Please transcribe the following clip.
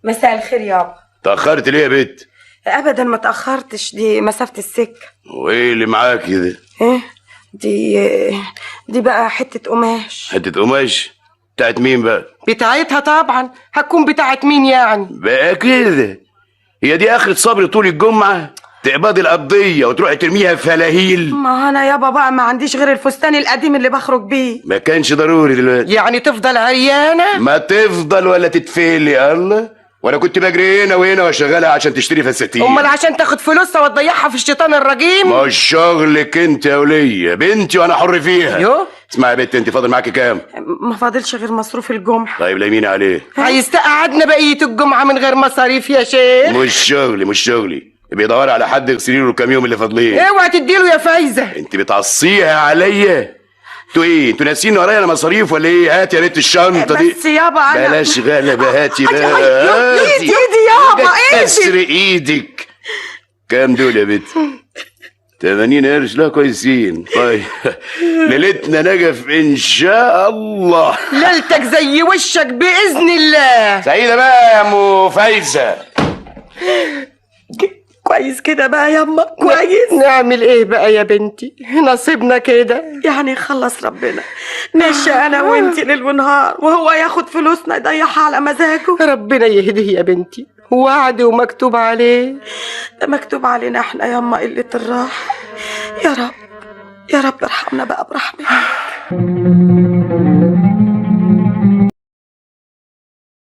مساء الخير يابا. تأخرت ليه يا بت؟ ابدا ما تأخرتش، دي مسافة السكة. وايه اللي معاكي ده؟ ايه دي بقى حتة قماش. حتة قماش بتاعت مين بقى؟ بتاعتها طبعا، هتكون بتاعت مين يعني؟ بقى كده هي دي اخرة صبري طول الجمعة؟ تقبضي القضية وتروحي ترميها في فلاهيل؟ ما انا يابا بقى ما عنديش غير الفستان القديم اللي بخرج بيه. ما كانش ضروري دلوقتي. يعني تفضل عريانة؟ ما تفضل ولا تتفلي. يلا، وانا كنت بجري هنا وهنا واشغلها عشان تشتري فساتين. امال عشان تاخد فلوسها وتضيعها في الشيطان الرجيم؟ مش شغلك انت يا وليه، بنتي وانا حر فيها. يو اسمعي يا بنت، انت فاضل معاكي كام؟ ما فاضلش غير مصروف الجمعة. طيب ليمين عليه. عايز تقعدنا بقية الجمعة من غير مصاريف يا شيخ؟ مش شغلي مش شغلي، بيدور على حد يغسل له الكام يوم اللي فاضلين. اوعى تديله يا فايزة. انت بتعصيها عليا؟ انتوا ايه، انتوا ناسيين ورايا انا مصاريف ولا ايه؟ هات يا بنت الشنطة دي. بس يابا انا بلاش غلبه، هاتي بقى. ايدي ايدي يابا، ايدي. كسر ايدك. كام دول يا بنت؟ 80 قرش. لا كويسين. طيب ليلتنا نجف ان شاء الله. ليلتك زي وشك باذن الله. سعيدة بقى يا ام فايزه. كويس كده بقى ياما؟ كويس. نعمل ايه بقى يا بنتي، نصيبنا كده يعني. خلص ربنا نشا انا وانتي ليل ونهار وهو ياخد فلوسنا يضيعها على مزاجه. ربنا يهديه يا بنتي، وعد ومكتوب عليه. ده مكتوب علينا احنا ياما قلة الراحة. يا رب يا رب ارحمنا بقى برحمتك.